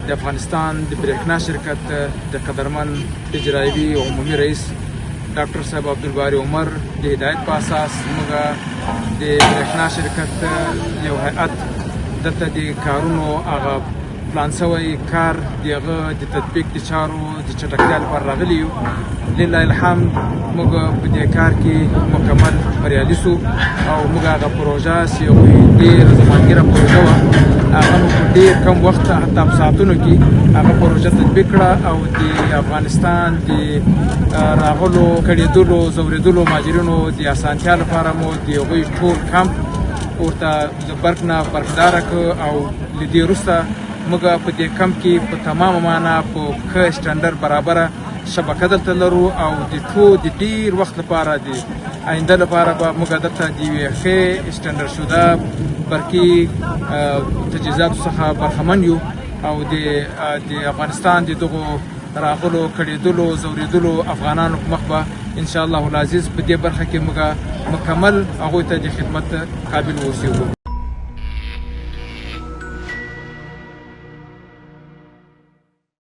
د افغانستان د برېښنا شرکت د قدرمن اجرایوي عمومي رئیس ډاکټر صاحب عبدالباري عمر د هدایت په اساس موږ د برېښنا شرکت یو هیئت دلته د کارونو هغه پلان شوی کار د هغه د تطبیق د چارو د چټکتیا لپاره راغلي یو. لله الحمد موږ په دې کار کې مکمل بریالي سو او موږ هغه پروژه چې هغوی ډېره زمانګیره پروژه وه، هغه مو په ډېر کم وخت، حتی په ساعتونو کې هغه پروژه تطبیق کړه او د افغانستان د راغلو کړېدلو ځورېدلو مهاجرینو د اسانتیا لپاره مو د هغوی ټول کمپ ورته د برق نه برخداره کړ. او له دې وروسته موږ په دې کمپ کې په تمامه معنا په ښه سټنډرډ برابره شبکه دلته لرو او د ټول د ډیر وخت لپاره، د آینده لپاره به موږ دلته د یوې ښې سټنډرډ شده برقي تجهیزاتو څخه برخمن یو. او د افغانستان د دغو راغلو کړېدلو ځورېدلو افغانانو په مخ به ان شاء الله العزیز په دې برخه کې موږ مکمل هغوی ته د خدمت قابل اوسیږو.